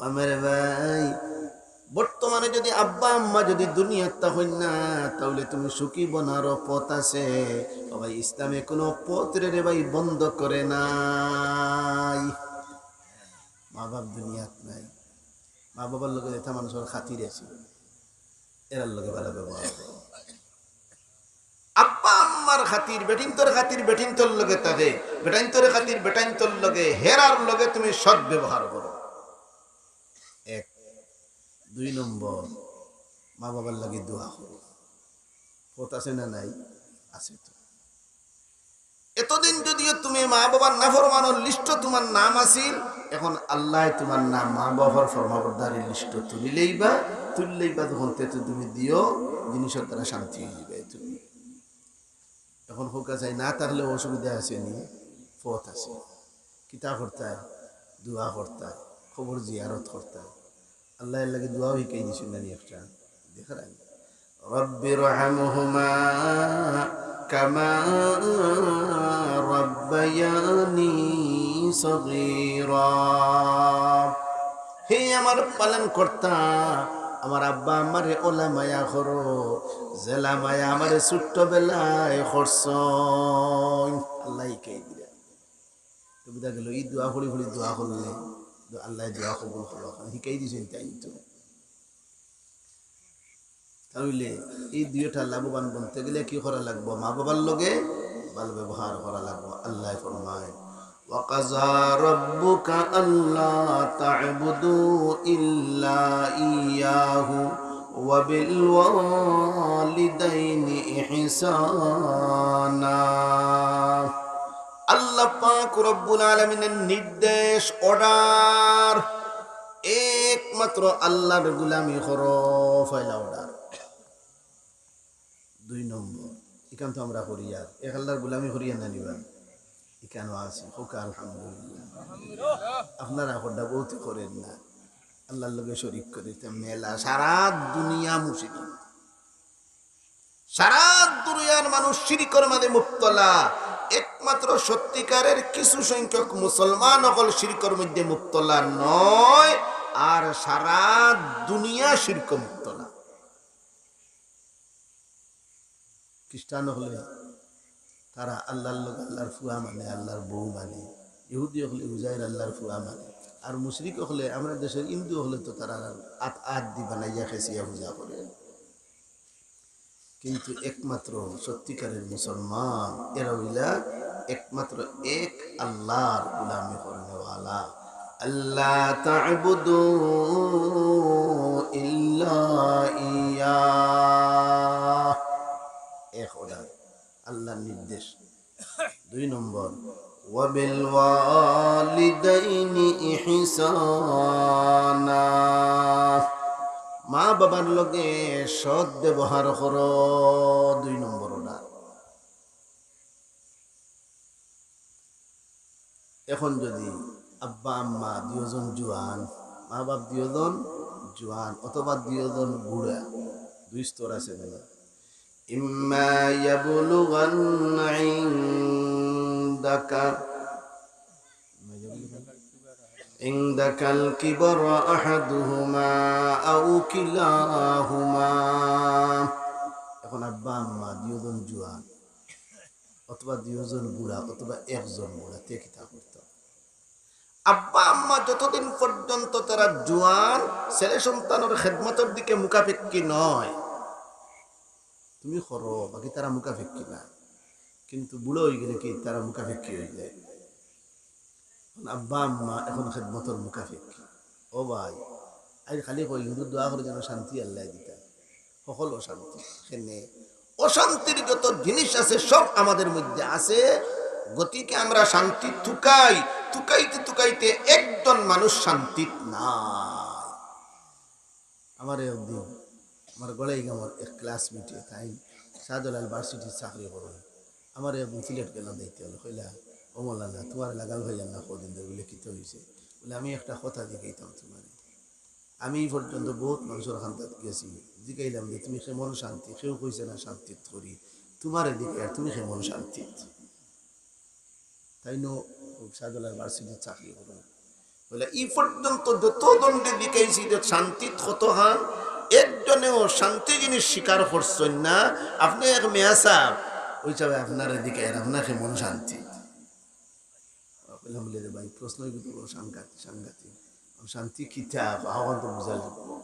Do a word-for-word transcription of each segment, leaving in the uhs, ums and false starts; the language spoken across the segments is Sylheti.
আমার ভাই, বর্তমানে যদি আব্বা আম্মা যদি দুনিয়াত থাকইন না, তাইলে তুমি সুখী বনারও পথ আছে। ও ভাই, ইসলামে কোনো পথরে রে ভাই বন্ধ করে নাই। মা বাপ দুনিয়াত নাই, মা বাবার লগে যেতা মানুষর খাতির আছে, এরার লগে ভালা ব্যবহার করো। আব্বা আম্মার খাতির, বেটিন্তর খাতির বেটিন্তর লগে থাকে, বেটাইন্তর খাতির বেটাইন্তর লগে, হেরার লগে তুমি সৎ ব্যবহার করো। এক। দুই নম্বর, মা বাবার লাগি দোয়া করো। পথ আছে না নাই? আছে তো। এতদিন যদিও তুমি মা বাবার নাফরমানর লিস্টো তোমার নাম আছিল, এখন আল্লায় তোমার নাম মা বাবার ফরমাবরদারির লিস্টো তুলি লইবা। তুলি লইবা যখন, তে তো তুমি দিও, জিনিসর দ্বারা শান্তি অইযিবায় তুমি। এখন কউক্কা চাই, না থাকলেও অসুবিধা আছে নি? পথ আছে। কিতা করতায়? দোয়া করতায়, কবর জিয়ারত করতায়। আল্লায় এর লাগি দোয়াও হিকাই দিছইন না নি একটা? দেখরায় নি? رب ارحمهما كما ربياني صغيرا। হে আমার পালনকর্তা, আমার আব্বা আম্মারে অলা মায়া করো, যেলা মায়া আমারে ছোট্ট বেলায় করছইন। আল্লায় হিকাই দিরা। তো বুঝা গেল, ই দোয়া পড়ি পড়ি দোয়া করলে তো আল্লায় দোয়া কবুল করবা। হিকাই দিছইন তাইন তো। তাইলে ই দুইটা লাভবান বনতে গেলে কি করা লাগবো? মা বাবার লগে ভালা ব্যবহার করা লাগবো। আল্লায় ফরমাইন, وقضى ربك ألا تعبدوا إلا إياه وبالوالدين إحسانا। আল্লাহ পাক রব্বুল আলামিনের নির্দেশ, অর্ডার, একমাত্র আল্লাহর গোলামি করো, পয়লা অর্ডার। দুই নম্বর, ইখান তো আমরা করিয়ার, এক আল্লাহর গোলামি করিয়ার না নি বা? ইখানও আছি, কউক্কা আলহামদুলিল্লাহ। আপনারা কররা বউতে করইন না, আল্লাহর লগে শরিক করি, তে মেলা সারা দুনিয়া মুশরিক। সারা দুনিয়ার মানুষ শিরিকর মাঝে মুবতলা। একমাত্র সত্যিকারের কিছু সংখ্যক মুসলমান অকল শিরিকর মধ্যে মুবতলা নয়, আর সারা দুনিয়া শিরকো মুবতলা। খ্রিস্টান অকলে তারা আল্লাহর লগে আল্লাহর ফুয়া মানে, আল্লাহর বউ মানে। ইহুদি অকলে উজাইর আল্লাহর ফুয়া মানে। আর মুশরিক অকলে, আমরা দেশর হিন্দু অকলে তো তারা আত, আত দি বানাইয়া খেছিয়া পূজা করে। কিন্তু একমাত্র সত্যিকারের মুসলমান এরা অইলা একমাত্র এক আল্লাহর গোলামি করনেওয়ালা। আল্লাহ তা'বুদু ইল্লা ইয়া। এক অর্ডার, আল্লাহর নির্দেশ। দুই নম্বর, ওয়াবিল ওয়ালিদাইনি ইহসানা, মা বাবার লগে সৎ ব্যবহার করো। দুই নম্বর অর্ডার। এখন যদি আব্বা আম্মা দুইজন জুয়ান, মা বাপ দুইজন জুয়ান অথবা দুইজন বুড়া, দুই স্তর আছে না? إما يبلغن عندك عندك الكبر أحدهما أو كلاهما। এখন আব্বা আম্মা দুইজন জুয়ান অথবা দুইজন বুড়া অথবা একজন বুড়া, তে কিতা করতো? আব্বা আম্মা যতদিন পর্যন্ত তারা জুয়ান, ছেলে সন্তানর খেদমতর দিকে মুখাপেক্ষী নয়, তুমি করো, বাকি তারা মুখাপেক্ষী না। কিন্তু বুড়া অইগেলে কি তারা মুখাপেক্ষী অইযায়? এখন আব্বা আম্মা এখন খেদমতর মুখাপেক্ষী। ও ভাই, আইজ খালি কই হিন্দুর দোয়া করি যেন শান্তি আল্লায় দিতা। হকল অশান্তি। কেনে? অশান্তির যত জিনিস আছে সব আমাদের মধ্যে আছে। গতিকে আমরা শান্তি তুকাই, তুকাইতে তুকাইতে একজন মানুষ শান্তিত নাই। আমার একদিন আমার গড়াইগামর এক ক্লাসমেটে, তাইন শাহজালাল ভার্সিটির চাকরি করইন। আমার একদিন সিলেট গেলাম যাইতে অইলে, কইলা, "ও মৌলানা, তুমারে লাগাল পাইয়ার না কদিন ধরি।" বলে, "কিতা অইছে?" বলে, "আমি একটা কথা জিকাইতাম তুমারে। আমি ই পর্যন্ত বউত মানষর কান্দাত গেছি, জিকাইলাম যে তুমি কেমন শান্তি, কেউ কইছে না শান্তিত করি, তুমারে জিকাইয়ার তুমি কেমন শান্তিত?" তাইনও শাহজালাল ভার্সিটির চাকরি করইন। বলে, "ই পর্যন্ত যত জনরে জিকাইছি যে শান্তিত কতখান, একজনেও শান্তি জিনিস স্বীকার করছইন না, আপনে এক মেয়া সাব, অউ সাবে আপনারে জিকাইয়ার, আপনার কেমন শান্তি?" কইলাম, "বলে রে ভাই, প্রশ্ন ইগু তো বড় সাংঘাতিক, সাংঘাতিক। শান্তি কিতা? অখন তো বুঝা লাগবো।"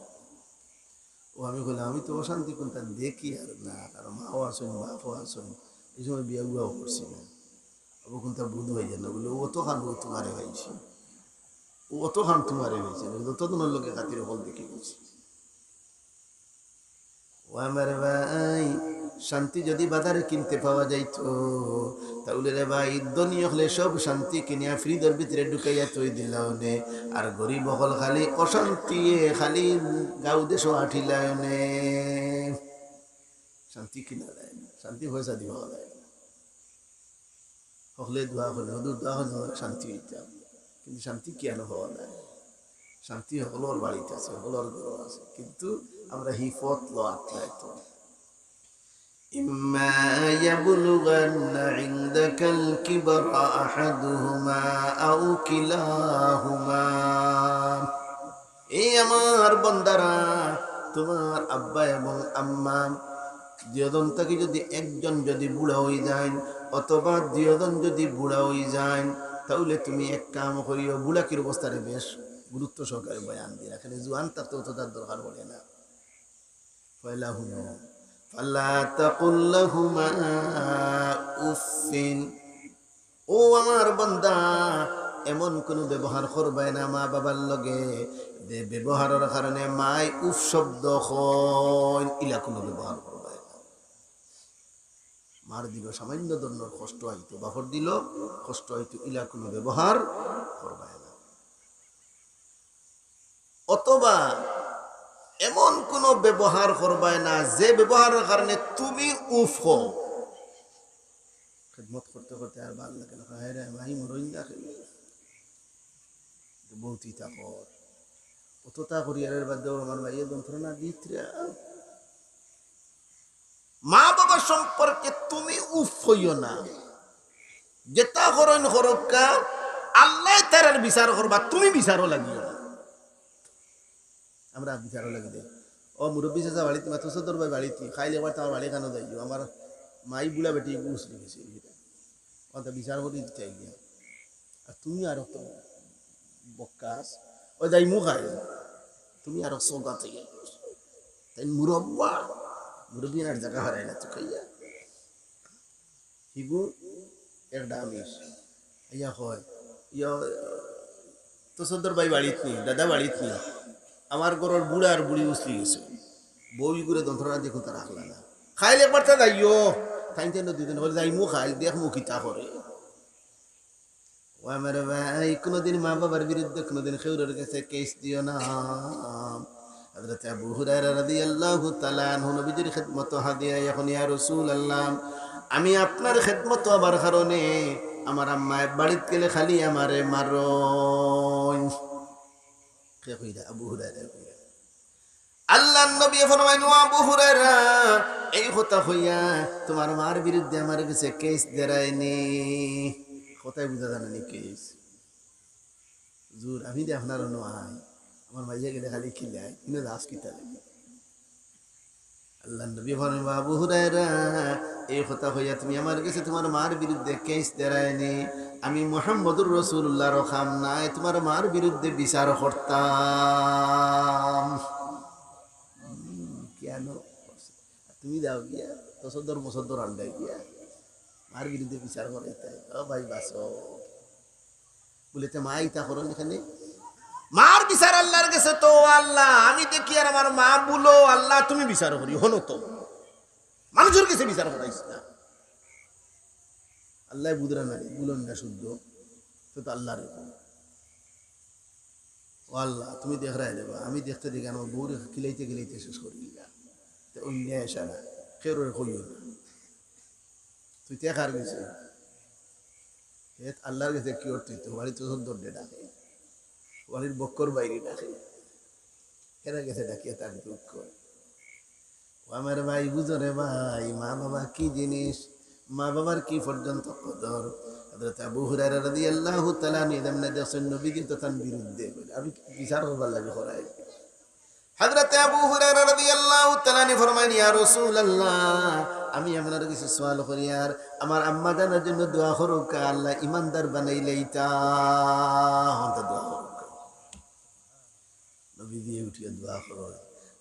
ও আমি কইলাম, "আমি তো অশান্তি কুনতা দেখিয়ার না, কারণ মাও আছইন, বাপও আছইন, ই সময় বিয়া বুয়াও করছি না, অবো কুনতা বুঝ অইযার না।" বলে, "অতখান অউ তুমারে পাইছি, অতখান তুমারে পাইছি না, যত জনর লগে খাতির অকল দেখি গেছি।" ও আমার ভাই, শান্তি যদি বাজারে কিনতে পাওয়া যাইতো, তাইলে রে ভাই, ধনী অকলে সব শান্তি কিনিয়া ফ্রিজর ভিতরে ঢুকাইয়া থই দিলা অনে, আর গরিব অকল খালি অশান্তিয়ে খালি গাউ দেশো আটিলা অনে। শান্তি কিনা যায় না, শান্তি পয়সা দি পাওয়া যায় না। হকলে দোয়া করইন, "হুজুর, দোয়া করইন, শান্তি অইতাম।" কিন্তু শান্তি কিয়ানো পাওয়া যায়? শান্তি হকলর বাড়িত আছে, হকলর ঘরো আছে, কিন্তু আমরা হি পথ লওয়াত নাই তো। إما يبلغن عندك الكبر أحدهما أو كلاهما। এই আমার বন্দারা, তুমার আব্বা এবং আম্মা দুইজন থাকি যদি একজন যদি বুড়া অইযাইন, অথবা দুইজন যদি বুড়া অইযাইন, তাইলে তুমি এক কাম করিও, বুড়াকির অবস্থারে বেশ গুরুত্ব সহকারে বয়ান দিরা, এখানে জুয়ান থাকতে অততার দরকার পড়ে না। পয়লা হুনো, فلا تقل لهما أف। ও আমার বন্দা, এমন কুনু ব্যবহার করবায় না মা বাবার লগে, যে ব্যবহারর কারণে মায় উফ শব্দ কইন, ইলা কুনু ব্যবহার করবায় না। মার দিলো সামান্য ধরনর কষ্ট আইতো, বাপর দিলো কষ্ট আইতো, ইলা কুনু ব্যবহার করবায় না। অথবা এমন কুনু ব্যবহার করবায় না, যে ব্যবহারর কারণে তুমি উফ কও। খেদমত করতে করতে আর ভালা লাগে না, "হায় রে, মাই মরইন না খেয়ে।" বহুত ইতা কর। অততা করিয়ার বাদেও আমার মাইয়ে যন্ত্রণা দিতরা। মা বাবা সম্পর্কে তুমি উফ কইও না। যেতা করইন করউক্কা, আল্লায় তারার বিচার করবা, তুমি বিচারো লাগিও না। আমরা বিচারো লাগি দেই। ও মুরব্বি চাচা বাড়িত নি, মাতু সদর ভাই বাড়িত নি, খাইলে একবার তার বাড়ি কানো যাইও, আমার মাই বুড়া বেটি এগু উসলি গেছে, অতা বিচার করি দিতে গিয়া। আর তুমি আরো তো বক্কাস, ও যাইমু খাই, তুমি আরো সোগা থেকে। তাই মুরব্বা, মুরব্বি আর জাগা হারাই না তো খাইয়া। হিগু এক ডামিস। ইয়া কয়, ইয়া, তো সদর ভাই বাড়িত নি, দাদা বাড়িত নি। আমার ঘরর বুড়া আর বুড়ি উসলি গেছে। বউ ইগুরে যন্ত্রণা দিয়া কুনতা রাখলা না। খাইল একবার তা যাইও। তাইন তাইন দুইজন কইলে, "যাইমু খাইল, দেখমু কিতা করে।" ও আমার ভাই, কুনুদিন মা বাবার বিরুদ্ধে কুনুদিন কেউরর গেছে কেস দিও না। হযরত আবু হুরায়রা রাদিয়াল্লাহু তাআলা আনহু নবীজির খেদমতো হাদিয়া এখন, "ইয়া রাসূলুল্লাহ, আমি আপনার খেদমতো আবার কারণে আমার আম্মায় বাড়িত গেলে খালি আমারে মারইন।" কে কইরা? আবু হুরায়রা কইরা। আল্লাহর নবী ফরমাইন, "ও আবু হুরায়রা, এই কথা কইয়া তুমার মার বিরুদ্ধে আমার গেছে কেস দেরায়নি।" কথায় বুঝা যায় না নি কেস? হুজুর, আমি দে আপনার অনো আই, আমার মাইয়া গেলে খালি খিলাই, ইনো লাশ কিতা লাগে? আল্লাহর নবী ফরমাইন, "আবু হুরায়রা, এই কথা কইয়া তুমি আমার গেছে তুমার মার বিরুদ্ধে কেস দেরায়নি, আমি মুহাম্মদুর রাসূলুল্লাহর কাম নায় তুমার মার বিরুদ্ধে বিচার করতাম।" হুম, কেন? তুমি যাও গিয়া, তসদ্দর মসদ্দর আন্ডায় গিয়া, মার বিরুদ্ধে বিচার করাইতায়। ও ভাই, বাঁচো। বলে, "তে মা ইতা করইন কেনে?" মার বিচার আল্লাহর গেছে তো, "ও আল্লাহ, আমি দেখি আর আমার মা বুলো, আল্লাহ তুমি বিচার করি, হনো তো। মানুষর গেছে বিচার করাইস না।" আল্লায় বুঝরা না রে, বুলইন না শুদ্ধ, তো তো আল্লাহর হুকুম। "ও আল্লাহ, তুমি দেখরায় রে বা, আমি দেখতে দেখি আমার বউরে খিলাইতে খিলাইতে শেষ করি দিলা। তে অন্যায় সারা, কেউরে কইও না।" তুই তে কার গেছে? হে আল্লাহর গেছে কি অর্থ হইতো? বাড়িত তো সব দণ্ডে ডাকে, বাড়ির বক্কর বাইরে ডাকে, হেরা গেছে ডাকিয়া তার দুঃখ। ও আমার ভাই, বুঝো রে ভাই, মা বাবা কি জিনিস, মা বাবার কি পর্যন্ত কদর। হযরত আবু হুরায়রা রাদিয়াল্লাহু তাআলা আনহু যেমনে দেখছইন নবীজি তো তান বিরুদ্ধে, আমি বিচার করবার লাগি করাই। হযরত আবু হুরায়রা রাদিয়াল্লাহু তাআলা আনহু ফরমাইন, "ইয়া রাসূলুল্লাহ, আমি আপনার কাছে সওয়াল করিয়ার, আমার আম্মা জানর জন্য দোয়া করউক্কা, আল্লাহ ইমানদার বানাইলাইতা।" অখন তো দোয়া করউক্কা। নবীজি উঠিয়া দোয়া করইন,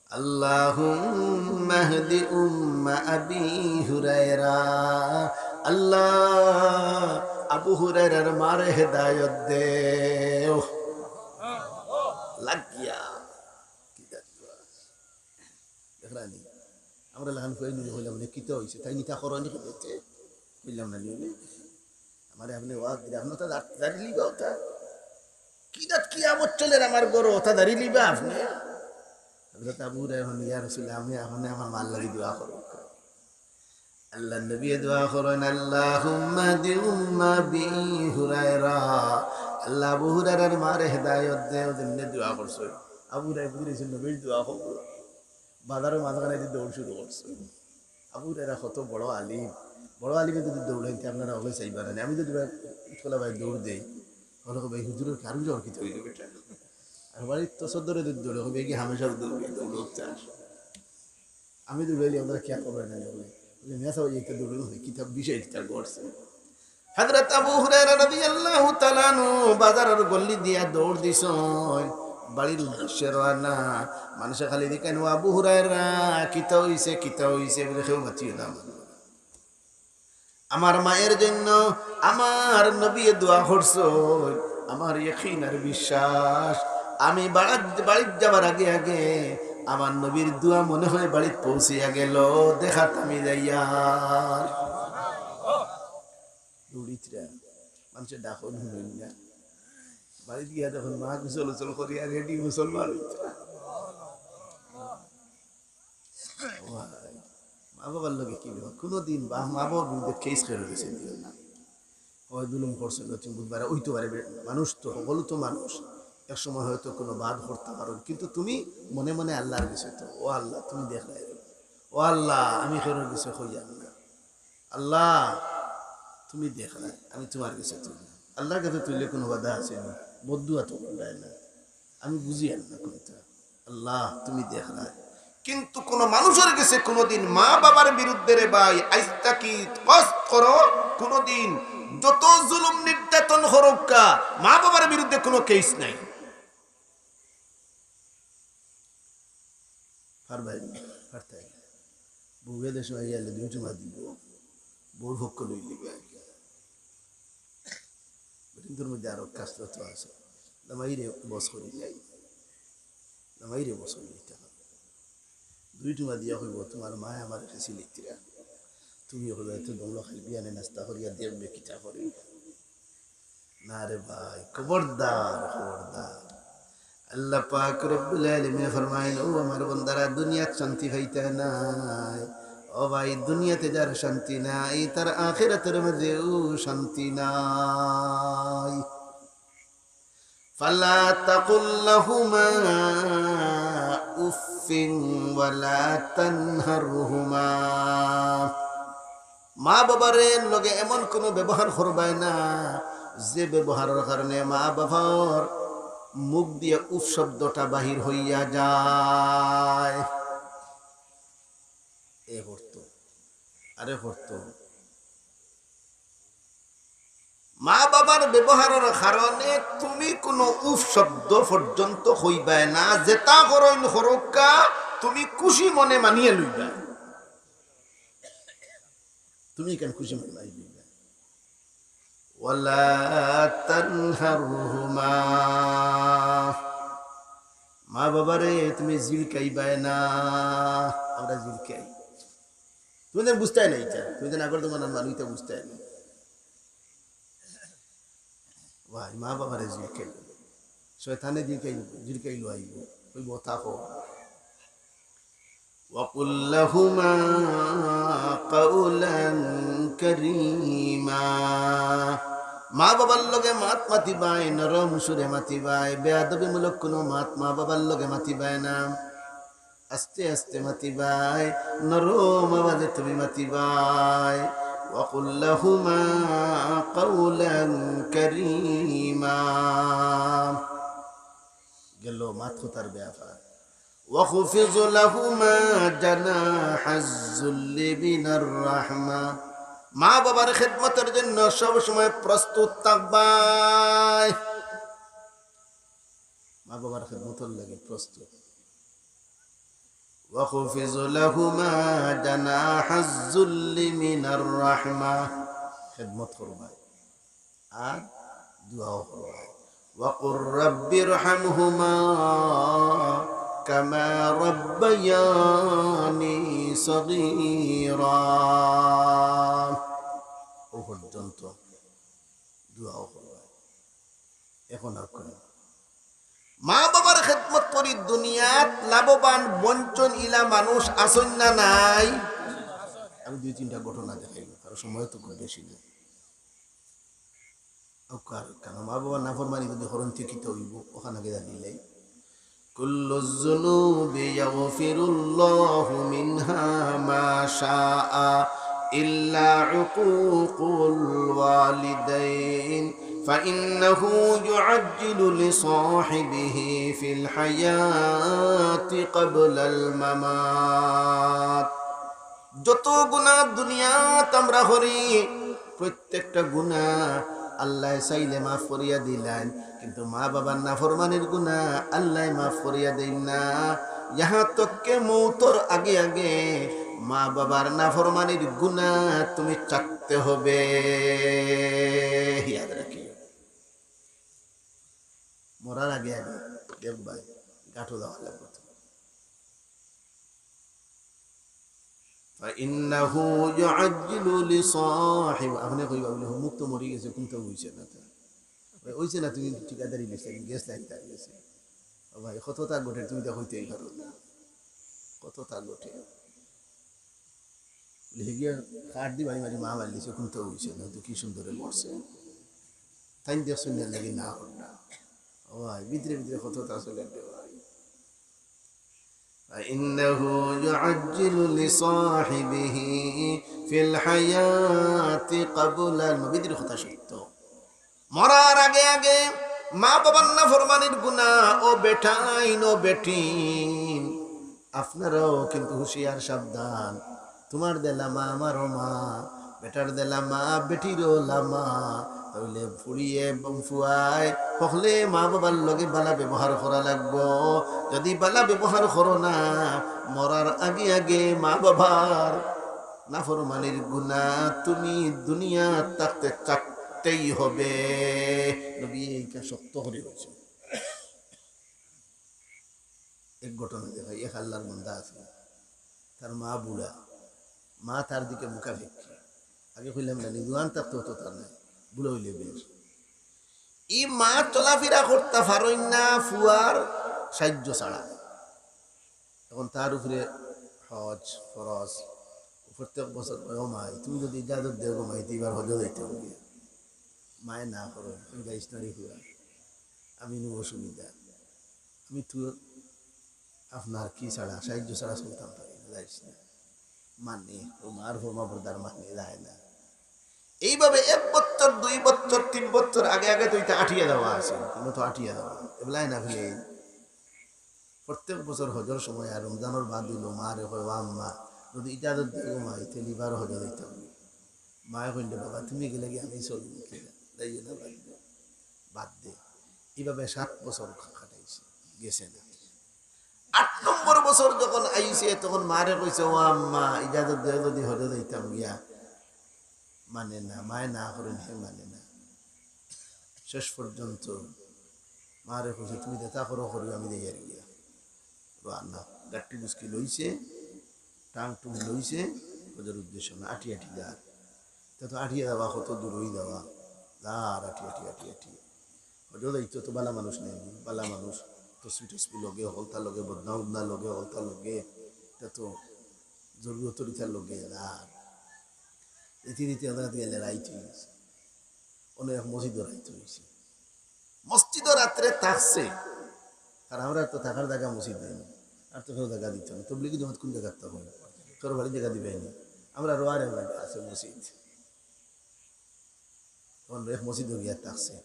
"আল্লাহুম্মা হদি উম্মা আবি হুরায়রা।" আল্লাহ, আবু হুরায়রার মারে হেদায়ত দেও। লাগিয়া। কিতা দোয়া। দেখরানি? আমরা লাখান কই নি কইলাম নি, "কিতা অইছে?" তাইন ইতা করইন নি কইতে? কইলাম না নি? আমারে আপনে ওয়াজ দিরা, আপনে ওটা দাঁড়-, দাঁড়িয়ে লিবা ওটা। কিতা কিয়ামত চলের আমার ঘরো, ওটা দাঁড়িয়ে লিবা আপনে? হযরত আবু হুরায়রা কইন, "ইয়া রাসূলুল্লাহ, আমি আপনে আমার মার লাগি দোয়া করউক্কা।" আল্লাহর নবী দোয়া করইন, "আল্লাহুম্মা হদি উম্মা আবি হুরায়রা।" আল্লাহ আবু হুরায়রার মারে হেদায়ত দেও, যেমনে দোয়া করছইন। আবু হুরায়রা বুঝি গেছইন নবীর দোয়া কবুল। বাজারর মাঝখানে যে দৌড় শুরু করছে। আবু হুরায়রা কত বড় আলিম, বড় আলিমে যদি দৌড়াইন তে আপনারা হকলে চাইবা না। আমি যদি ভাই, ইটকলা ভাই দৌড় দেই, হকলে কইবা, "ভাই হুজুরর কারু যাওয়ার কিতা অইলো বেটা?" আর বাড়ির তসদ্দরে যদি দৌড়ে, কইবা, "এগি হামেশা দৌড়ে, দৌড়ে উঠতে আসে।" আমি দৌড়াইলে আপনারা কিয়া করবা না, দৌড়ে। বলে, "মিয়া সাব, এই তো দৌড়ে, কিতা বিষয় কিতা ঘটছে?" হযরত আবু হুরায়রা রাদিয়াল্লাহু তাআলা আনহু বাজারর গল্লি দিয়া দৌড় দিছইন, বাড়ির উদ্দেশ্যে রওয়ানা। মানষে খালি জিকাইন, "ও আবু হুরায়রা, কিতা অইছে, কিতা অইছে?" বলে, "কেউ মাতিও না।" আমার মায়ের জন্য আমার নবীয়ে দোয়া করছইন, আমার ইয়াকিন আর বিশ্বাস। আমি বাড়াত-, বাড়িত যাবার আগে আগে আমার নবীর দোয়া মনে হয় বাড়িত পৌঁছিয়া গেল, দেখাত আমি যাইয়ার। দৌড়িতরা, মানষে ডাকও হুনইন না। বাড়িত গিয়া দেখইন মা গোসল গোসল করিয়া রেডি মুসলমান অইতরা। ভাই, মা বাবার লগে কি ব্যাপার? কুনুদিন বা মা বাবার বিরুদ্ধে কেস করে গেছে দিও না। হয় জুলুম করছে, নতুন বুধবার অইতো পারে, বে-, মানুষ তো, হকল তো মানুষ, এক সময় হয়তো কুনু বাদ করতা পারো, কিন্তু তুমি মনে মনে আল্লাহর গেছে তো, "ও আল্লাহ, তুমি দেখরায়, ও আল্লাহ, আমি কেউর গেছে কইয়ার না, আল্লাহ, তুমি দেখরায়, আমি তুমার গেছে তুললাম।" আল্লাহর গেছে তুললে কুনু বাধা আছে নি? বদদোয়া তো কররায় না। আমি বুঝিয়ার না কুনটা। আল্লাহ, তুমি দেখরায়। কিন্তু কুনু মানুষর গেছে কুনুদিন মা বাবার বিরুদ্ধে, রে ভাই, আইজ থাকি কসম করো, কুনুদিন যত জুলুম নির্যাতন করউক্কা, মা বাবার বিরুদ্ধে কুনু কেস নাই। পারবায় না, পারতায় না। বউয়ে দেশো আইয়া আইলে দুই চুমা দিবো, বউর পক্ষ লইলিবা। বেটিন্তর মধ্যে আরো খাসলত আছে। জামাইরে বস করি যাই। জামাইরে বস করি যাইতা। দুই চুমা দিয়া কইবো, "তুমার মায় আমারে কিচ্ছু লিখতিরা।" তুমিও কইবা, "এত দমলো খালি বিয়ানে নাস্তা করিয়া দেখবে কিতা করে।" না রে ভাই, খবরদার, খবরদার। আল্লাহ পাক রব্বুল আলামিন ফরমাইন, "ও আমার বন্দারা, দুনিয়াত শান্তি পাইতা নায়। ও ভাই, দুনিয়াতে যার শান্তি নাই, তার আখিরাতের মাঝেও শান্তি নাই।" ফালা তাকুল লাহুমা উফফিন ওয়ালা তানহারহুমা। মা বাবার লগে এমন কুনু ব্যবহার করবায় না, যে ব্যবহারর কারণে মা বাবার মুখ দিয়া উফ শব্দটা বাহির হইয়া যায়। এ করতো, আরে করতো। মা বাবার ব্যবহারর কারণে তুমি কুনু উফ শব্দ পর্যন্ত কইবায় না, যেতা করইন করউক্কা, তুমি খুশি মনে মানিয়া লইবায়। তুমি কেন খুশি মনে মানিয়া লইবায়? ওয়ালা তানহারহুমা। মা বাবারে তুমি জিলকাইবায় না, আমরা জিলকাই। তুমি যেন বুঝতায় না ইটা, তুমি যেন আগর জমানার মানুষ ইটা বুঝতায় না। ভাই, মা বাবারে জিলকাইল, শয়তানে জিলকাইল, জিলকাইল আইব, কইব, "থাকো।" ওয়াকুল লাহুমা কাওলান কারীমা। মা বাবার লগে মাত মাতিবায়, নরম সুরে মাতিবায়, বেয়াদবিমূলক কুনু মাত মা বাবার লগে মাতিবায় না। আস্তে আস্তে মাতিবায়, নরম আওয়াজে তুমি মাতিবায়। وقل لهما قولا كريما। গেল মাত কথার ব্যাপার। واخفض لهما جناح الذل من الرحمة। মা বাবার খেদমতের জন্য সব সময় প্রস্তুত থাকবায়। মা বাবার খেদমতর লাগি প্রস্তুত। واخفض لهما جناح الذل من الرحمة। খেদমত করবায় আর দোয়াও করবায়। وقل رب ارحمهما كما ربياني صغيرا। ও পর্যন্ত দোয়াও করবায়। এখন আর কই? মা বাবার খেদমত করি দুনিয়াত লাভবান বঞ্চন ইলা মানুষ আছইন না নাই? আমি দুই তিনটা ঘটনা দেখাইমু, কারণ সময় তো খুব বেশি নাই। অউক্কা আর কেন মা বাবার নাফরমানি যদি করইন তে কিতা অইবো, অখান আগে জানিলাই। كل الذنوب يغفر الله منها ما شاء إلا عقوق الوالدين فإنه يعجل لصاحبه في الحياة قبل الممات। যত গুনাহ দুনিয়াত আমরা করি, প্রত্যেকটা গুনাহ আল্লায় চাইলে মাফ করিয়া দিলাইন, কিন্তু মা বাবার নাফরমানির গুনাহ আল্লায় মাফ করিয়া দেইন না। ইহা তক কে মৌতর আগে আগে মা বাবার নাফরমানির গুনাহ তুমি চাকতে হবে। ইয়াদ রাখিও, মরার আগে আগে দেখবায় গাটো দেওয়া লাগবো। فإنه يعجل لصاحب। আপনে কইবা বুলে, "অমুক তো মরি গেছে, কুন্তা অইছে না তো।" অইছে না, তুমি ঠিকাদারি গেছে, গ্যাস লাইন তার গেছে। ও ভাই, কততা ঘটে, তুমি তো কইতেই পারো না। কততা ঘটে। বুলে, "হে গিয়া কাঠ দি বাড়ি মারি মা মারি দিছে, কুন্তা অইছে না তো, কি সুন্দরে মরছে।" তাইন দেখছইন না লাগি না হল না। ও ভাই, ভিতরে ভিতরে কততা চলে রে ভাই। فإنه يعجل لصاحبه في الحياة قبل الموت। নবীজির কথা সত্য। মরার আগে আগে মা বাবার নাফরমানির গুনাহ, ও বেটাইন, ও বেটিন, আপনারাও কিন্তু হুঁশিয়ার সাবধান। তুমার দেলা মা, আমারও মা, বেটার দেলা মা, বেটিরও লা মা। তাইলে ফুড়িয়ে এবং ফুয়ায় হকলে মা বাবার লগে বালা ব্যবহার করা লাগবো। যদি বালা ব্যবহার করো না, মরার আগে আগে মা বাবার নাফরমানির গুনাহ তুমি দুনিয়া থাকতে চাকতেই হবে। নবী এইটা শক্ত করি কইছইন। এক ঘটনা দেখাই, এক আল্লার বান্দা আছে, তার মা বুড়া, মা তার দিকে মুখাপেক্ষী। আগে কইলাম না, জোয়ান থাকতে অতো তার নাই, বুড়া অইলে বেশ। ই মা চলাফিরা করতা পারইন না ফুয়ার সাহায্য ছাড়া। এখন তার উপরে হজ ফরজ, প্রত্যেক বছর কয়, "ও মাই, তুমি যদি ইজাজত দেও গো মাই, তে ইবার হজো যাইতাম গিয়া।" মায়ে না করইন, "তুমি যাইস না রে ফুয়া, আমি নু অসুবিধা, আমি তো আপনার কি ছাড়া, সাহায্য ছাড়া চলতাম পারি না, যাইস না।" মানে, ও মার ফরমাবরদার মানে, যায় না। এইভাবে এক বছর, দুই বছর, তিন বছর আগে আগে তো ইটা আটিয়া দেওয়া আছে, কোনো তো আটিয়া দেওয়া, এবলায় না ফেলে। প্রত্যেক বছর হজর সময় আর রমজানর বাদ অইলো, মারে কয়, "ও আম্মা, যদি ইজাজত দেও গো মাই, তে ইবার হজো যাইতাম।" মায়ে কইন, "বাবা, তুমি গেলে কি আমি চলবো কিনা? যাইও না, বাদ দেও, বাদ দে।" এইভাবে সাত বছর কাটাইছে, গেছে না। আট নম্বর বছর যখন আইছে, তখন মারে কইছে, "ও আম্মা, ইজাজত দেও যদি হজো যাইতাম গিয়া।" মানে না, মায়ে না করইন, হে মানে না। শেষ পর্যন্ত মারে কইছে, "তুমি যেতা করো করিও, আমি যাইয়ার গিয়া।" রওয়ানা, গাট্টি গুসকি লইছে, টাং টুং লইছে, হজর উদ্দেশ্য না, আটি আটি যার। তা তো আটিয়া যাওয়া, কত দূর অই যাওয়া, যার আটি আটি আটি আটি। হজো যাইতো তো বালা মানুষ নাই, বালা মানুষ, তসবি টসবি লগে, হকলতা লগে, বদনা উদনা লগে, হকলতা লগে, তা তো জরুরতর ইতার লগে, আর রীতি রীতি আদালত গেলে রাইত অই গেছে। অনো এক মসজিদো রাইত অইছে। মসজিদো রাত্রে থাকছে। আর আমরা তো থাকার জাগা মসজিদ নাই। আর তো কেউ জাগা দিত না। তবলিগি জমাত কোন জাগাত থাকবো? কেউর বাড়ি জাগা দিবে না। আমরা রোয়ারে জাগা আছে মসজিদ। অখন এক মসজিদো গিয়া থাকছে।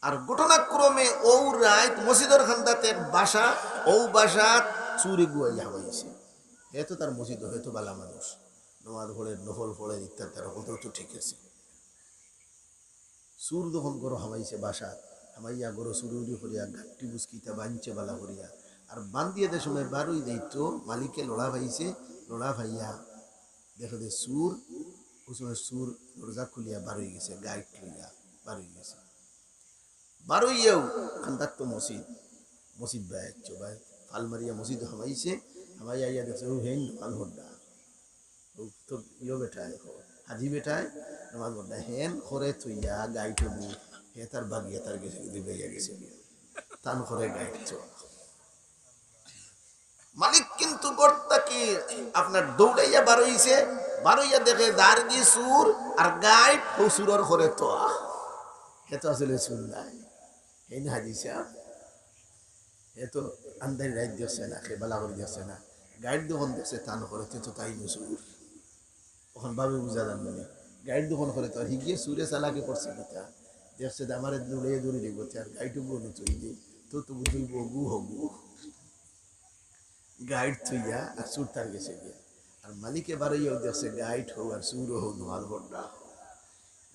আর ঘটনাক্রমে অউ রাইত মসজিদর কান্দাত এক বাসা, অউ বাসাত চুরে গুয়াইয়া হামাইছে। হে তো তার মসজিদো, হে তো বালা মানুষ, নমাজ পড়ের, নফল পড়ের ইত্যাদি, তার অত তো ঠিক আছে। চুর যখন ঘরো হামাইছে বাসাত, হামাইয়া ঘরো চুরি উরি করিয়া গাট্টি বুসকিতা বানছে বালা করিয়া, আর বান্দিয়া যে সময় বারই যাইতো, মালিকে লড়া পাইছে, লড়া পাইয়া দেখে যে চুর, অউ সময় চুর দরজা খুলিয়া বারই গেছে, গাইট লইয়া বারই গেছে। বারইয়াউ কান্দাত তো মসজিদ, মসজিদ বায় আইছে, বায় ফাল মারিয়া মসজিদো হামাইছে, হামাইয়া আইয়া দেখছে, অউ হেইন নমাজ পড়রা। অউ তো ইয়ো বেটায়, হাজি বেটায় নমাজ পড়রা। হেন ঘরে থইয়া গাইট অগু, হে তার বাগিয়া তার গেছে, দিবাইয়া গেছে। তান ঘরে গাইট তো। মালিক কিন্তু ঘর থাকি আপনার দৌড়াইয়া বারইছে, বারইয়া দেখে যারগি চুর আর গাইট, অউ চুরর ঘরে তো। হে তো আসলে চুর নায়, হেইন হাজি সাব। হে তো আন্দাইর রাইত দেখছে না, হে বালা করি দেখছে না। গাইট যখন দেখছে তান ঘরে, তে তো তাইন চুর। অখন ভাবে বুঝা যার না নি। গাইট যখন ঘরে তো আর হিগিয়ে চুরে চালাকি করছে কিতা? দেখছে যে আমারে দৌড়াইয়া দৌড়ি দিব, তে আর গাইট অগু অনো থইলে, তো তো বুঝইব অগু হগু। গাইট থইয়া আর চুর তার গেছে গিয়া। আর মালিকে বারইয়াউ দেখছে গাইট হউ আর চুরও হউ নমাজ পড়রা।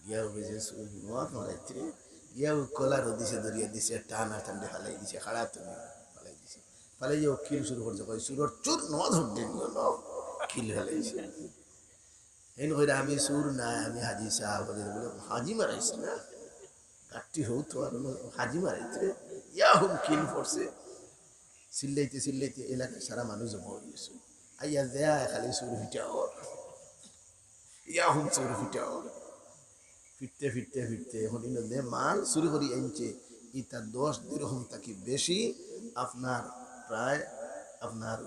গিয়াউ কইছে, "চুর নমাজ পড়াইতে।" গিয়াউ কলারও দিছে, ধরিয়া দিছে, টান আর টানতে ফালাই দিছে, খাড়া তুমি ফালাই দিছে। ফালাইয়া অউ কিল শুরু করছে, কয়, "চুরর চুর নমাজ পড়তে দিল না।" কিল ফালাইছে। হেইন কইরা, "আমি চুর নায়, আমি হাজি সাব।" বলে, বলে, "হাজি মারাইছে না?" গাট্টি হউ তো আর অনো হাজি মারাইতে। ইয়া হুম কিল পড়ছে। চিল্লাইতে চিল্লাইতে এলাকার সারা মানুষ জমা অই গেছে। আইয়া দেয়া খালি চুর ফিটা অর। ইয়া হুম চুর ফিটা অর। ফিরতে ফিরতে ফিরতে অখন ইনো যে মাল চুরি করি আনছে, ইটা দশ দিরহম থাকি বেশি, আপনার প্রায় আপনার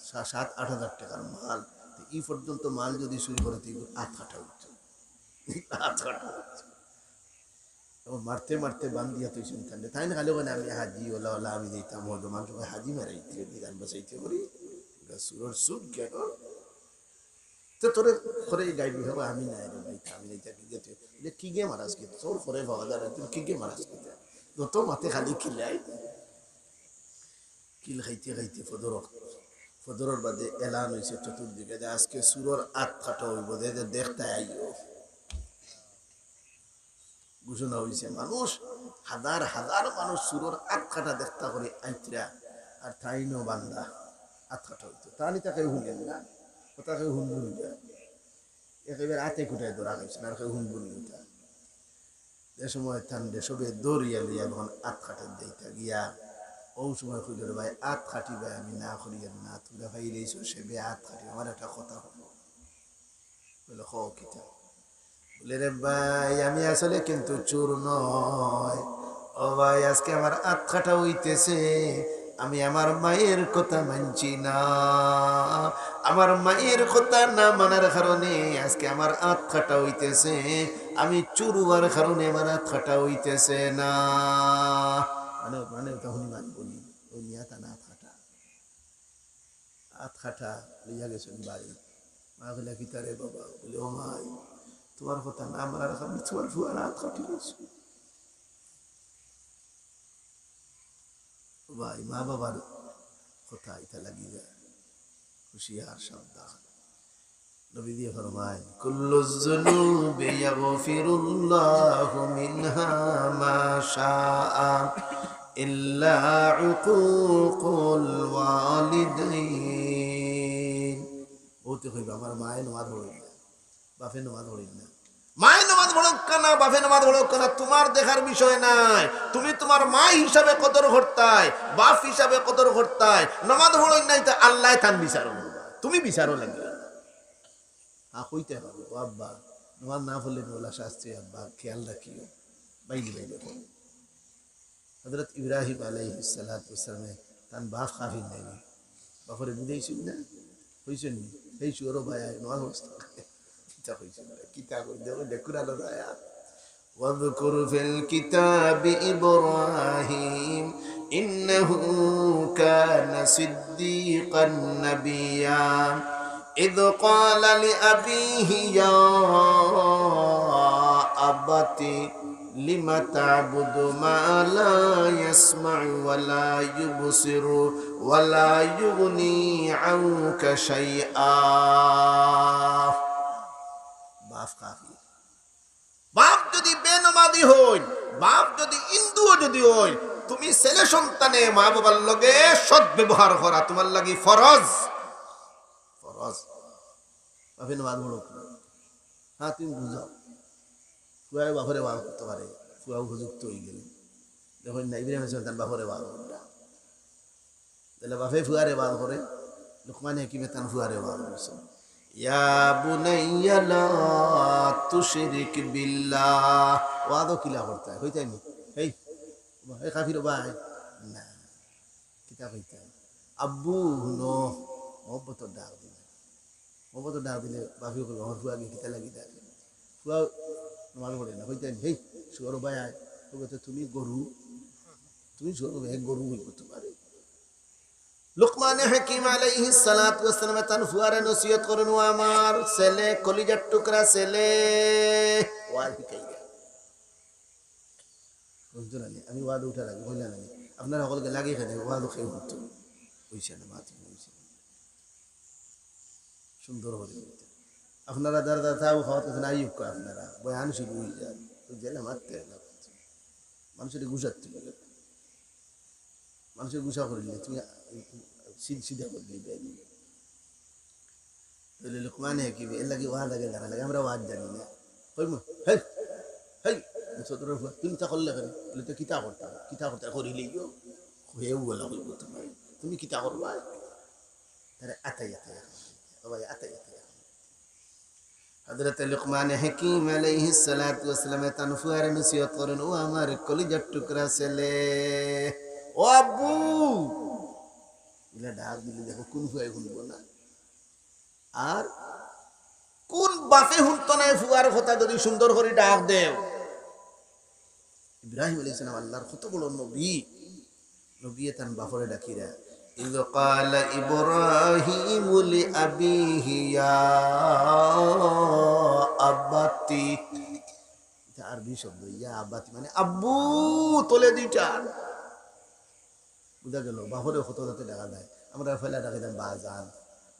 সা-, সাত আট হাজার টেকার মাল। তো ই পর্যন্ত মাল যদি চুরি করে, তো ইগুর আত কাটা অইতো। আত কাটা অইতো। অখন মারতে মারতে বান্দিয়া থইছইন তানরে। তাইন খালি কইন, "আমি হাজি, অলা অলা, আমি যাইতাম, হয়তো মানুষ কয় হাজি মারাইতে, জান বাঁচাইতে করি। চুরর চুর কেন?" তো তোরে করে গাইবি হবে, "আমি নাই রে ভাই, আমি নাই।" তাকে গেছে, বলে, "কি গে মারাস কি? তোর করে পাওয়া যায় না, তুই কি গে মারাস কি?" যত মাতে খালি কিলাই। কিল খাইতে খাইতে ফদর, ফদরর বাদে এলান অইছে চতুর্দিকে যে আজকে চুরর আত কাটা অইবো, যে যে দেখতায় আইও। ঘোষণা অইছে, মানুষ, হাজার হাজার মানুষ চুরর আত কাটা দেখতা করি আইতরা, আর তাইনও বান্দা আত কাটা অইতো। তানি তাকে হুনলেন না, কথা কেউ হুনবো না। একেবারে আতে কুটায় ধরা খাইছে না, আর কেউ হুনবো না কথা। যে সময় তানরে সবে দৌড়িয়া লইয়া যখন আত কাটাত যাইতা গিয়া, অউ সময় কইল, "রে ভাই, আত কাটি ভাই, আমি না করিয়ার না, তোমরা ভাই রইছো, সে বে আত কাটি, আমার একটা কথা হুনো।" বলে, "কও কিতা?" বলে, "রে ভাই, আমি আসলে কিন্তু চুর নয়। ও ভাই, আজকে আমার আত কাটা অইতেছে, আমি আমার মায়ের কথা মানছি না। আমার মায়ের কথা না মানার কারণে আজকে আমার আত কাটা অইতেছে। আমি চুর অওয়ার কারণে আমার আত কাটা অইতেছে না।" মানে, মানে ওটা হুনি মানবো নি, ওই মিয়া তা না আত কাটা। আত কাটা লইয়া গেছইন বাড়ি। মা কইলা, "কিতা রে বাবা?" বলে, "ও মাই, তোমার কথা না মানার কারণে তোমার ফুয়ার আত কাটি গেছে।" ও ভাই, মা বাবার কথা ইটা লাগি যায়। হুঁশিয়ার সাবধান। নবীজি ফরমায়, "কুল্লু যুনুবি ইয়াগফিরুল্লাহু মিনহা মা শাআ ইল্লা উকুকুল ওয়ালিদাইন।" বহুতে কইবা, "আমার মায়ে নমাজ পড়ইন না, বাপে নমাজ পড়ইন না।" মায়ে নমাজ পড়উক্কা না, বাপে নমাজ পড়উক্কা না, তোমার দেখার বিষয় নায়। তুমি তোমার মা হিসাবে কদর করতায়, বাপ হিসাবে কদর করতায়। নমাজ পড়ইন না, ইটা আল্লায় তান বিচার করবা, তুমি বিচারও লাগিও না। হ্যাঁ, কইতে পারো, "ও আব্বা, নমাজ না পড়লে নলা শাস্তি, আব্বা, খেয়াল রাখিও।" বাইরে বাইরে পড়ো। হযরত ইব্রাহিম আলাইহিস সালাতু ওয়াস সালামে তান বাপ কাফির নায় নি? বাপরে বুঝাইছইন না? কইছইন নি? "এই চুরর ভাই, নমাজ পড়ছ না।" কিতা কইছইন না? কিতা কই? দেখো, দেখো, কুরআনর আয়াত। "ওয়াযকুর ফিল কিতাবি ইব্রাহিম, ইন্নাহু কানা সিদ্দীকান নাবিয়্যা। ইয ক্বালা লিআবিহি ইয়া আবাতি" لم تعبد ما لا يسمع ولا يبصر ولا يغني عنك شيئا। বাপ কাফির। বাপ যদি বেনমাজি অইন, বাপ যদি হিন্দুও যদি অইন, তুমি ছেলে সন্তানে মা বাবার লগে সৎ ব্যবহার করা তুমার লাগি ফরজ। ফরজ। বাপে নমাজ পড়উক না। হ্যাঁ, তুমি বুঝাও। ফুয়ায় বাপরে ওয়াজ করতে পারে, ফুয়া উপযুক্ত অইগেলে। দেখইন না, ইব্রাহিম আলাইহিস সালাম তান বাপরে ওয়াজ কররা। তাইলে বাপে ফুয়ারে ওয়াজ করে, লুকমানে হাকিমে তান ফুয়ারে ওয়াজ করছইন। ইয়া বুনাইয়া লা তুশরিক বিল্লাহ। ওয়াজও কিলা করতা, কইতায় নি? হেই, এই কাফির ভাই, না। কিতা কইতায়? আব্বু, হুনো, মহব্বতর ডাক দিলে। মহব্বতর ডাক দিলে বাপেও কইবো, "আমার ফুয়ারে কিতা লাগি ডাকে?" ফুয়া নমাজ পড়ে না, কইতায় নি, "হেই, শুয়োর ভাই আয়।" কইবো, "তো তুমি গরু, তুমি শুয়োর ভাই, গরু অইবো তুমারে।" লুকমানে হাকিম আলাইহিস সালাতু ওয়াস সালামে তান ফুয়ারে নসিহত করইন, "ও আমার ছেলে, কলিজার টুকরা ছেলে।" ওয়াজ শিখাইরা। বুঝছো না নি? আমি ওয়াজ উঠার আগে কইলাম না নি? আপনারা হকলগে লাগি খাইন, ওয়াজ কেউ হুনতো। অইছে না, মাত অইছে না। সুন্দর করি কইতা। আপনারা যারা যারা চা খাওয়াত গেছইন, আইউক্কা আপনারা। বয়ান শুরু অই যায়। তো জেলে মারতে না। মানুষরে গুছাতে লাগে। মানুষরে গুছা করিলে, তুমি সিধা সিধা করিলে বেআইন। তাইলে লুকমানে হাকিমে, এর লাগি ওয়াজ আগে জানা লাগে, আমরা ওয়াজ জানি না। কইমু, "হেই, হেই, ছোটর ফুয়া, তুমি তা করলে কেনে?" বলে, "তো কিতা করতাম? কিতা করতাম? করিলেই গো।" হেউ বলা কইবো তুমারে। তুমি কিতা করবায়? তারে আতাই আতাই এখন। ও ভাই, আতাই আতাই এখন। হযরত লুকমানে হাকিম আলাইহিস সালাতু ওয়াস সালামে তান ফুয়ারে নসিহত করইন, "ও আমার কলিজার টুকরা ছেলে, ও আব্বু।" ইলা ডাক দিলে দেখো, কুন ফুয়ায় হুনবো না? আর কুন বাপে হুনতো নায় ফুয়ার কথা যদি সুন্দর করি ডাক দেও? ইব্রাহিম আলাইহিস সালাম আল্লাহর কত বড় নবী, নবীয়ে তান বাপরে ডাকিরা, "إذ قال إبراهيم لأبيه يا أبت।" ইটা আরবি শব্দ, ইয়া আবাতি মানে আব্বু, তলে দুইটা। বুঝা গেল? বাপরে কত জাতে ডাকা যায়। আমরা পয়লা ডাকিতাম বাজান,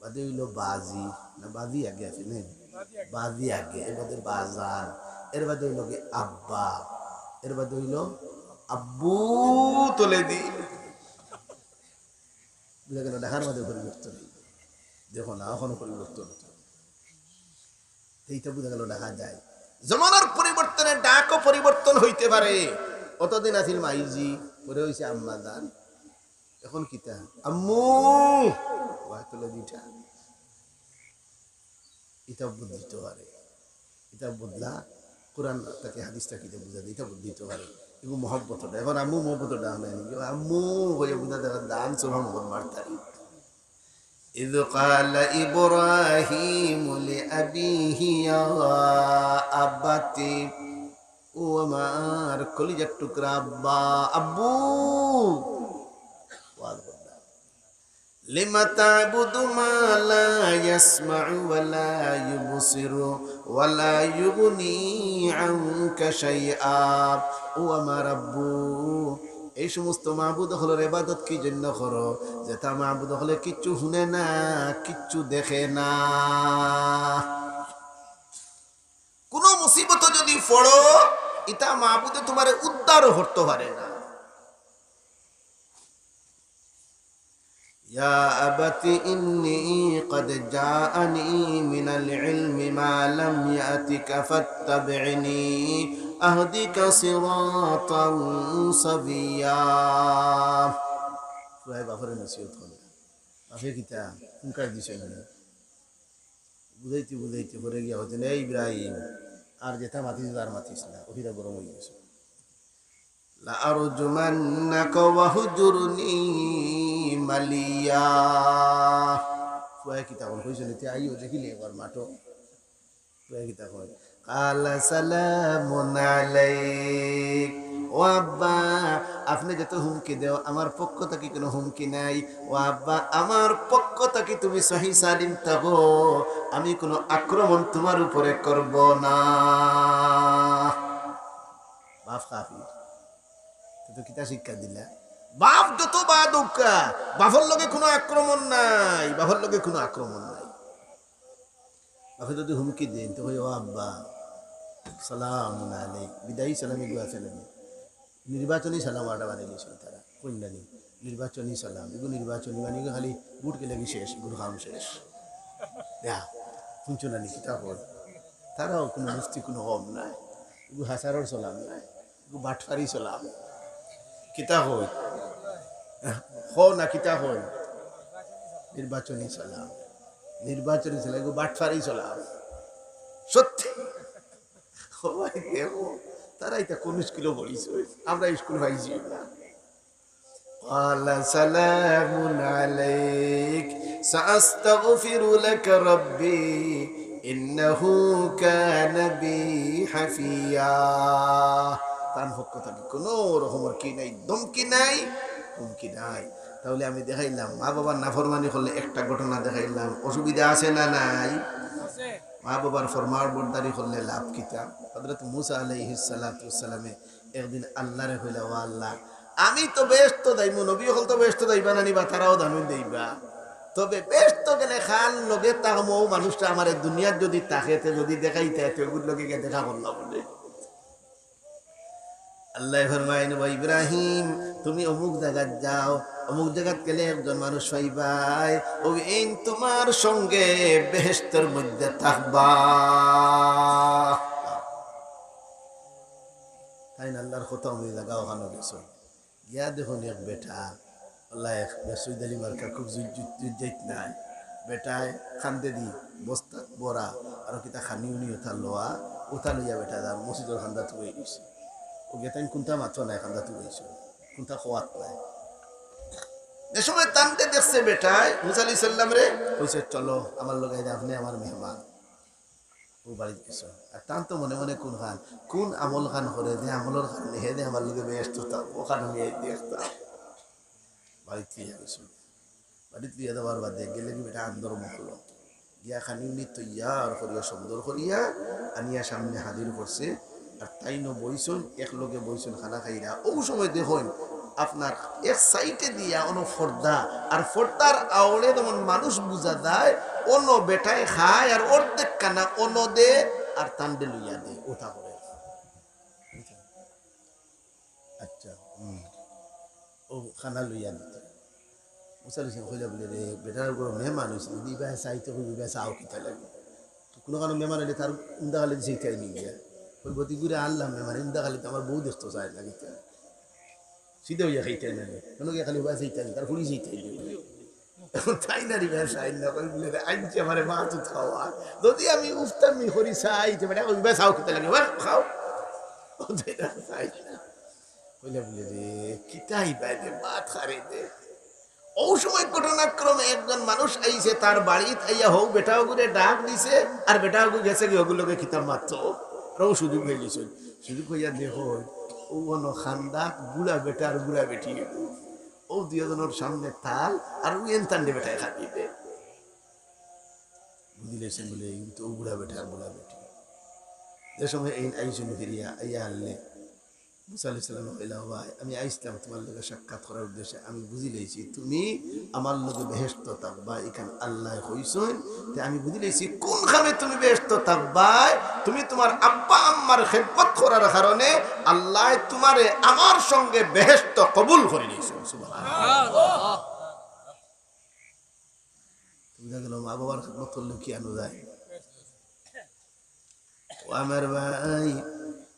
বাদে অইলো বাজি, না বাজি আগে আছে, না? বাজি আগে, এর বাদে বাজান, এর বাদে অইলো কি আব্বা, এর বাদে অইলো আব্বু, তলে দি। বুঝা গেল? ডাকার মাঝে পরিবর্তন অইলো। দেখো না, এখনো পরিবর্তন। এইটা বুঝা গেল, ডাকা যায়। জমানার পরিবর্তনে ডাকও পরিবর্তন অইতে পারে। অতদিন আছিল মাইজি, পরে অইছে আম্মা জান, এখন কিতা? আম্মু! ওয়াই তলে দুইটা। ইটা বুঝিতো পারে। ইটা বুঝলা, কোরআন থাকি, হাদিস থাকি ইটা বুঝা যায়, ইটা বুঝিতো পারে। এগু মহব্বত ওটা। এখন আম্মু মহব্বত ওটা নাই নাকি? আম্মু কইয়া বুঝা যায়, দান সোভা মগর মারতারি। إذ قال إبراهيم لأبيه يا أبت, ও আমার কলিজার টুকরা আব্বা, আব্বু। ওয়াজ করলাম। لم تعبد ما لا يسمع ولا يبصر ولا يغني عنك شيئا। ও আমার আব্বু, এই সমস্ত মাবুদ অকলর ইবাদত কি জন্য করো? যেটা মাবুদ অকলে কিচ্ছু হুনে না, কিচ্ছু দেখে না। কোনো মুসিবত যদি পড়ো, ইটা মাবুদে তুমারে উদ্ধারও করতে পারে না। يا أبت إني قد جاءني من العلم ما لم يأتك فاتبعني أهدك صراطا سويا। ফুয়ায় বাপরে নসিহত করে। বাপে কিতা? হুঙ্কার দিছে না। বুঝাইতে বুঝাইতে পরে গিয়া কইছইন, "এই ইব্রাহিম, আর যেটা মাতিস, আর মাতিস না।" অউ ফিরা গরম অইগেছে। لأرجمنك واهجرني مليا। ফুয়ায় কিতা কইন কইছইন, "তে আইও দেখিলে একবার মাঠো।" ফুয়ায় কিতা কইন, "قال سلام عليك।" ও আব্বা, আপনে যত হুমকি দেও, আমার পক্ষ থাকি কোনো হুমকি নাই। ও আব্বা, আমার পক্ষ থাকি তুমি সহি সালিম থাকো, আমি কোনো আক্রমণ তুমার উপরে করব না। কাফির। তো, তো কিতা শিক্ষা দিলা? বাপ যত বাদ হউক্কা, বাপর লগে কুনু আক্রমণ নাই, বাপর লগে কুনু আক্রমণ নাই। বাপে যদি হুমকি দেইন, তো কই, "ও আব্বা, সালামুন আলাইক।" বিদায়ী সালাম ইগু আছে না নি? নির্বাচনী সালাম আটা বানাই নিছে তারা। কইন না নি? নির্বাচনী সালাম। ইগু নির্বাচনী মানে ইগু খালি ভোট গেলে কি শেষ, ইগুর কাম শেষ। ইয়া, হুনছো না নি কিতা কয়? তারাও কুনু মুফতি কুনু কম নাই। ইগু হাজারর সালাম নাই। ইগু বাটফারি সালাম। কিতা কয়? কও না কিতা কয়? নির্বাচনী সালাম। নির্বাচনী সালাম, ইগু বাটফারি সালাম। সত্যি। ও ভাই, দেখো, তারা ইতা কোন স্কুলো পড়িছে? আমরা স্কুল পাইছি না। قال سلام عليك سأستغفر لك ربي إنه كان بي حفيا। তান পক্ষ থাকি কুনু রকমর কি নাই, ধমকি নাই, হুমকি নাই। তাহলে আমি দেখাইলাম, মা বাবার নাফরমানি করলে একটা ঘটনা দেখাইলাম, অসুবিধা আছে না নাই? মা বাবার ফরমানবরদারি করলে লাভ কিতা? হযরত মুসা আলাইহিস সালাতু ওয়াস সালামে একদিন আল্লাহরে কইলা, "ও আল্লাহ, আমি তো বেহেশত যাইমু, নবী অকল তো বেহেশত যাইবা না নি বা তারাও জানুন যাইবা। তবে বেহেশত গেলে কার লগে থাকমু, অউ মানুষটা আমারে দুনিয়াত যদি থাকে, তে যদি দেখাইতে, তে অগুর লগে গিয়া দেখা করলাম বলে।" আল্লায় ফরমাইন, "ও ইব্রাহিম, তুমি অমুক জাগাত যাও, অমুক জাগাত গেলে একজন মানুষ পাইবায়, অউ এইন তুমার সঙ্গে বেহেশতর মধ্যে থাকবা।" তাইন আল্লাহর কথা অনুযায়ী জাগা অখানো গেছইন। গিয়া দেখইন এক বেটা, আল্লাহ এক বেসুইদ আলী মার্কা খুব জুই-, জুই-, জুই যাইত নাই। বেটায় কান্দেদি বস্তাত ভরা, আরো কিতা খানি উনি ওটা লওয়া, ওটা লইয়া বেটা যার মসজিদর কান্দাত বই রইছে। অউ গেতাইন কুনটা মাতো নাই, কান্দাত বইছে, কুনটা খোয়াত নাই। যে সময় তানতে দেখছে বেটায়, মুসা আলাইহিস সালামরে কইছে, "চলো, আমার লগে আইজ আপনে আমার মেহমান।" অউ বাড়িত গেছে। আর তান তো মনে মনে কুনখান, কুন আমলখান করে, যে আমলর কারণে হে যে আমার লগে বেহেশত থাকবো, অখান আমি আইজ দেখতাম। বাড়িত লইয়া গেছে। বাড়িত লইয়া যাওয়ার বাদে গেলে কি বেটা আন্দর মহল। গিয়া খানি উনি তৈয়ার করিয়া, সুন্দর করিয়া আনিয়া সামনে হাজির করছে। আর তাইনও বইছইন, এক লগে বইছইন খানা খাইরা। অউ সময় দেখইন, আপনার এক সাইডে দিয়া অনো পর্দা, আর পর্দার আওড়ে যেমন মানুষ বুঝা যায়, অনো বেটায় খায়, আর অর্ধেক খানা অনো দে, আর তানরে লইয়া দে, ওটা করে। আচ্ছা, হুম। অউ খানা লইয়া দিত। মুসা আলাইহিস সালাম কইলা বলে, "রে, বেটার ঘরো মেহমান অইছে, যদি ইবায় চাইতে কইবো, ইবায় চাও কিতা লাগে?" তো কুনু কানো মেহমান অইলে তার উন্দা খালি দিছে ইতাই নিয়া। কইবো, "তুই ঘুরে আনলাম মেহমান, উন্দা খালি তো আমার বউ দেখতো চায় না কিতা।" সিধা অইয়া খাইতে না, কুনু গিয়া খালি উবায় চাইতে না, তার ফুড়ি চাইতে না। এখন তাইন আর ইবায় চাইন না, কই বলে, "রে, আইজ আমারে মাত খাওয়া। যদি আমি উফতামি করি চাই, তে বেটা কইবো, 'চাও কিতা লাগে, বাস খাও।'" ও তো ইটা চাই না। কইলা বলে, "রে, কিতা ইবায় দে, মাত খারে দে।" অউ সময় ঘটনাক্রমে একজন মানুষ আইছে তার বাড়িত, আইয়া হউ বেটা অগুরে ডাক দিছে, আর বেটা অগু গেছে গি অগুর লগে কিতা মাতো, আর অউ সুযোগ অইগেছে। সুযোগ অইয়া দেখো, অউ অনো কান্দাত বুড়া বেটা আর বুড়া বেটি। অউ দুইজনর সামনে তাল, আর অউ এন তানরে বেটায় খাদি দে। বুঝিলাইছইন বলে, "এইন তো অউ বুড়া বেটা আর বুড়া বেটি।" যে সময় এইন আইছইন ফিরিয়া, আইয়া হারলে, মুসা আলাইহিস সালামে কইলা, "ও ভাই, আমি আইছলাম তুমার লগে সাক্ষাৎ করার উদ্দেশ্যে, আমি বুঝিলাইছি তুমি আমার লগে বেহেশতো থাকবায়, ইখান আল্লায় কইছইন, তে আমি বুঝিলাইছি কুন কামে তুমি বেহেশতো থাকবায়, তুমি তুমার আব্বা আম্মার খেদমত করার কারণে আল্লায় তুমারে আমার সঙ্গে বেহেশতো কবুল করিলাইছইন।" সুবহানাল্লাহ। বুঝা গেল, মা বাবার খেদমত করলে কি আনো যায়? ও আমার ভাই,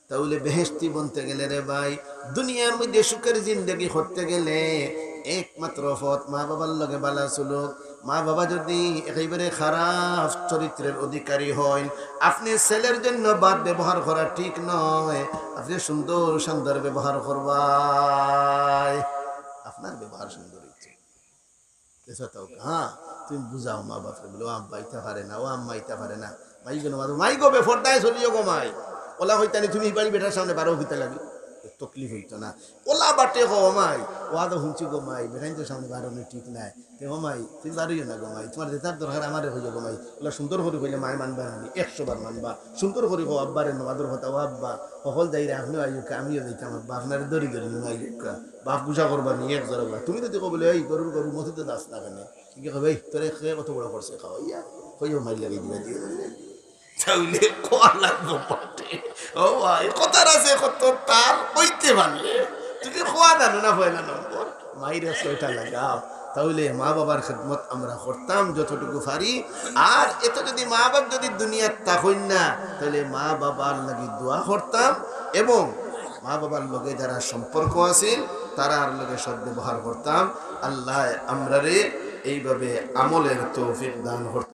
তাহলে বেহেশতি বনতে গেলে রে ভাই, দুনিয়ার মধ্যে সুখের জিন্দেগি করতে গেলে একমাত্র পথ মা বাবার লগে ভালা চলুক। মা বাবা যদি একেবারে খারাপ চরিত্রের অধিকারী হইন, আপনে ছেলের জন্য বাদ ব্যবহার করা ঠিক নয়। আপনে সুন্দর সুন্দর ব্যবহার করবায়, আপনার ব্যবহার সুন্দর অইতো। এসা তো, হ্যাঁ, তুমি বুঝাও মা বাপরে, বলো, "ও আব্বা ইতা পারে না, ও আম্মা ইতা পারে না।" মাই গো, মাই গো, বেপর্দায় চলিও গো মাই। ওলা কইতানি তুমি বাড়ি বেটার সামনে বারো কিতা লাগি। তকলিফ অইতো না। অলা বাটে কও, "ও মাই, ওয়াজ হুনছি গো মাই, বেটাইন তো সামনে বারোনি ঠিক নাই। তে ও মাই, তুমি বারইও না গো মাই, তুমার যেতার দরকার আমারে কইও গো মাই।" অলা সুন্দর করি কইলে মায় মানবা না নি? একশো বার মানবা। সুন্দর করি কও আব্বারে নমাজর কথা, "ও আব্বা, হকল যাইরা, আপনেও আইউক্কা, আমিও যাইতাম আব্বা, আপনারে ধরি ধরি নিমু আইউক্কা।" বাপ গুসা করবা নি, এক জোড়া বা। তুমি যদি কও বলে, "এই গরুর গরু, মসজিদো যাস না কেনে?" ইগে কইবা, "এই, তোরে কে কত বড় করছে খাওয়াইয়া?" কইও মাইর লাগাই দিবা, দিও। তাইলে কওয়া লাগবো বটে। ও ভাই, কথার আছে কত তার অইতে পারলে। তুমি কওয়া জানো না পয়লা নম্বর। মাইরে ছয়টা লাগাও। তাইলে মা বাবার খেদমত আমরা করতাম যতটুকু পারি। আর এত যদি মা বাপ যদি দুনিয়াত থাকইন না, তাইলে মা বাবার লাগি দোয়া করতাম এবং মা বাবার লগে যারা সম্পর্ক আছিল, তারার লগে সদ্ব্যবহার করতাম। আল্লায় আমরারে এইভাবে আমলের তৌফিক দান করতে